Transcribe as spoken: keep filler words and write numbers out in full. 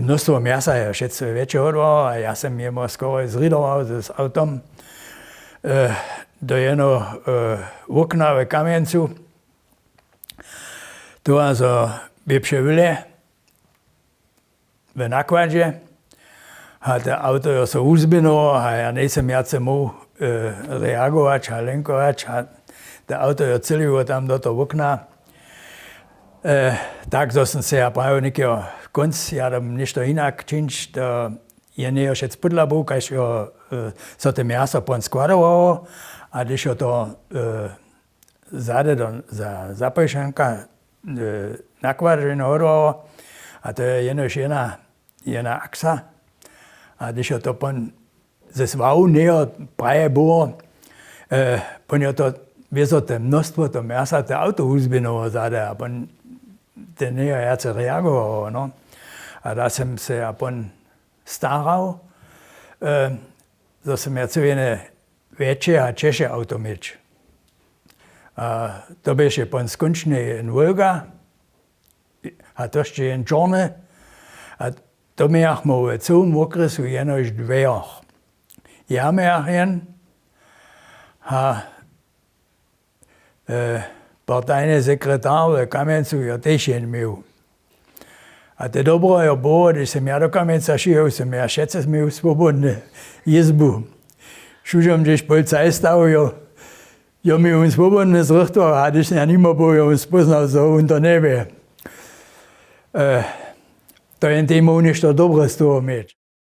Mnóstwo mjasa je wšetc wjetše hodło a ja sym jemu skoro zridował z awtom do jeno wokna w kamjencu. To a zo bě přewyle w nakładźe a te awto jo so wuzběhnyło a ja njejsym wjace móhł reagować a lenkować a te awto jo cyliło tam do toho wokna. Tak zo sym se ja prajił někeho kónc ja dom něšto hinak čińć to je njejo wšetc pudla był kaž jo so te mjaso pon składowało. A hdyž jo to zady do zapojšanka nakładźenje hodłało a to je jenož jedna aksa. A hdyž jo to pon ze swawu njejo praje było pon jo to wězo te mnóstwo to mjasa te awto wuzběhnyło zady a pon te njejo wjace reagowało no. A da sym se ja pon starał zo sym ja cył jene wjetše a ćeše awto měć. A to běše pon skónčnje jen wolga a to sće jen čorny. A to mějachmy w cyłym wokrjesu jenož dwejoch. Ja mějach jen a partajny sekretar w kamjencu jo tež jen měł. A te dobrojo było hdyž sym ja do kamjenca šěł sym ja wšetce měł swobodny jězbu. Wšudźom hdźež policaj stał jo měł wón swobodny zrychtował a hdyž sym ja nimo był jo wón spóznał zo wón to njewě. To jen tej móhł něšto dobre z toho měć.